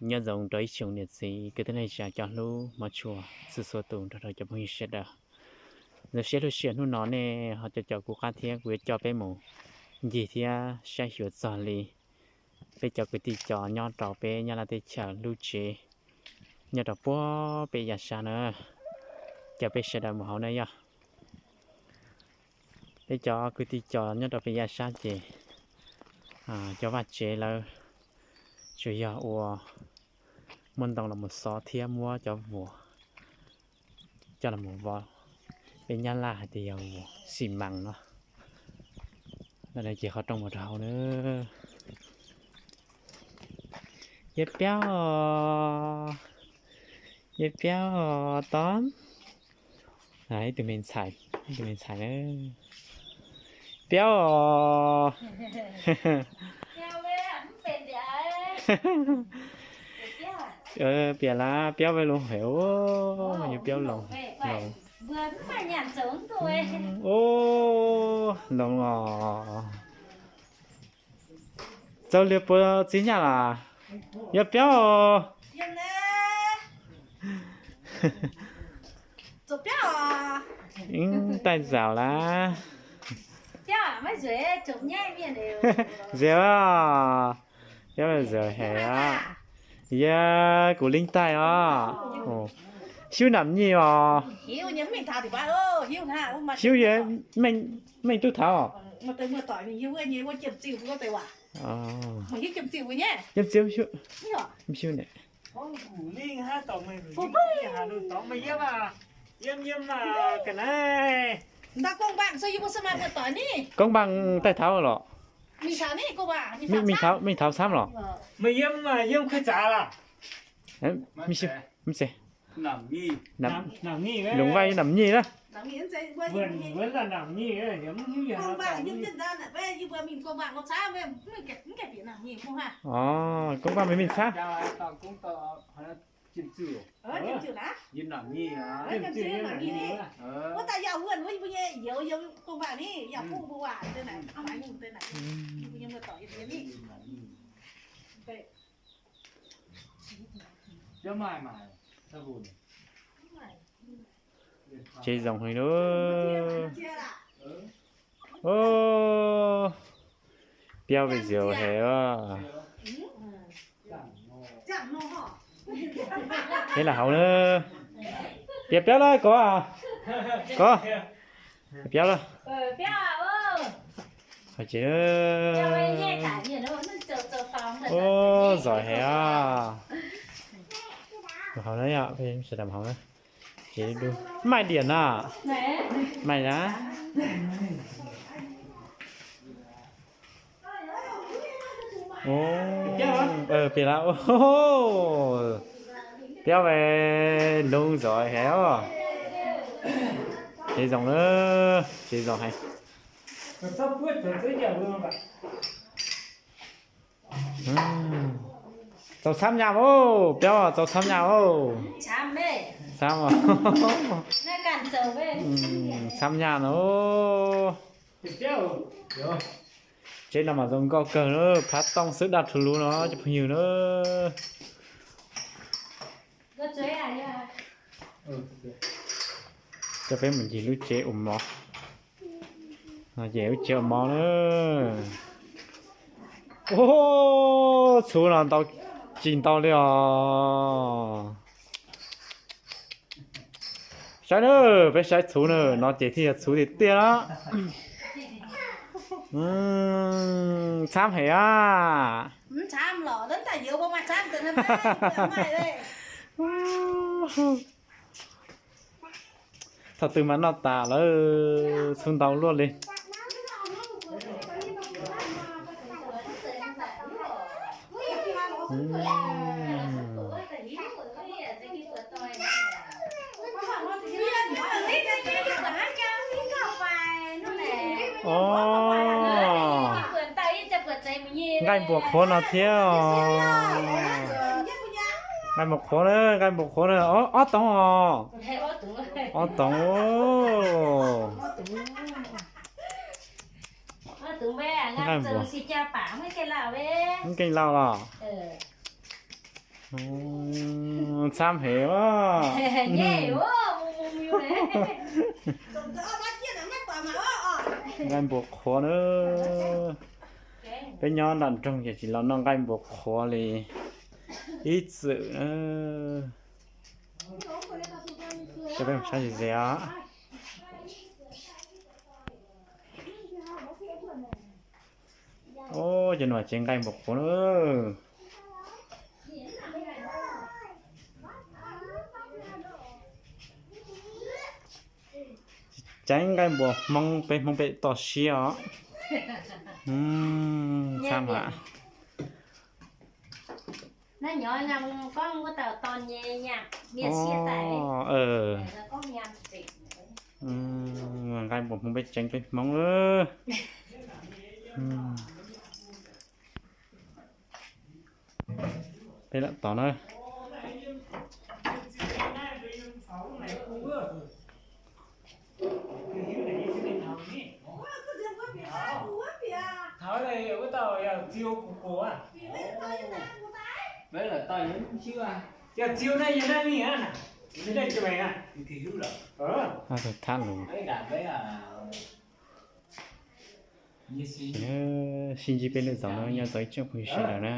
Nyob zoo rau ib tsoom niam txiv kwv tij neej tsa cov hlub hmov tshua txhua txhua tus nrog rau cov phooj ywg sawv daws. Zoo siab lub sij hawm hnub no nej ho coj cov kuv qab thiab kuv yuav coj peb mus ncig thiab saib xyuas txog li peb cov kwv tij cov nyob rau peb Nyab Laj teb chaws lub tsev nyob rau puag pem yav sab na. Coj peb sawv daws mus hauv na yog peb cov kwv tij cov nyob rau pem yav sab ces cov vaj tsev lawv tsuas yog ua muab ntoo los mus xov thiab muab cov vuas coj los mus vov, peb Nyab Laj hais tias yog vuas xi mas no. Ntawm no ces qhov rooj mus rau hauv na. Yawg Piab os, yawg Piab os, Tom. Ib tug me ntxhais, ib tug me ntxhais na. Piab os. Piam lab, Piab Vej Loos heev, yawg Piab Loos, Loos. Ub, Loos os. Txawj liag puas txib nyaj las? Yawg Piab os. Ib taij zaum lab. Zia, Piab zaum heev. Yog kuv leej taij os. Xyub Nam Nyij os. Xyub, meej tub thaum. Xyub ne. Koob Npaaj taij thaum los? Meej thaum xab los? Loos Vaj Nam Nyij na. Koob Npaaj meej meej xab. Tsev zoo heev lauj. Piab Vej Loos heev os. Peb los hauv na. Piab, Piab lawm, Koob, Koob, Piab lawm. Ua, zom heev os. Mus hauv na yom, peb sawv daws mus hauv na. Ces du, maij diam na. Maij na. Pem lab, Piab Vej Loos zom heev os. Tsev zoo na, tsev zoo heev. Txaus txhab nyaj os, Piab, txaus txhab nyaj os. Txhab, txhab nyaj no. Tsev no mas zoo nkauj kawg na, phab tooj xwb daj rhu lug no cov phooj ywg na. Coj peb mus ncig lub tsev ua mov. No ces lub tsev ua mov na. Ub, txhuv no ntau tsis ntau li os. Saib na, peb saib txhuv na, no ces thiaj yog txhuv tiag tiag na. Txhab heev a. Thaum twg mas noj tas lawm, txhuv ntau luaj li. Nqaij npuas qhuav no thiab os. Nqaij npuas qhuav na, nqaij npuas qhuav na, ob toov os. Ob toov. Nqaij npuas. Muab keej lauj los. Txhab heev os. Nqaij npua qhuav na. Peb nyob nram nroog ces tsis los noj nqaij npua qhuav li ib txwm na. Coj peb mus saib ze ze os. Cov no ces nqaij npua qhuav na. Tseeb nqaij npua Hmoob, peb Hmoob peb toj siab os. Txhab mas. Nqaij npua Hmoob peb tseeb peb Hmoob. Peb lam tod na. Thab lus. Sib ntsib peb lwm zaus no, nyob zoo ib tsoom phooj ywg sawv daws na.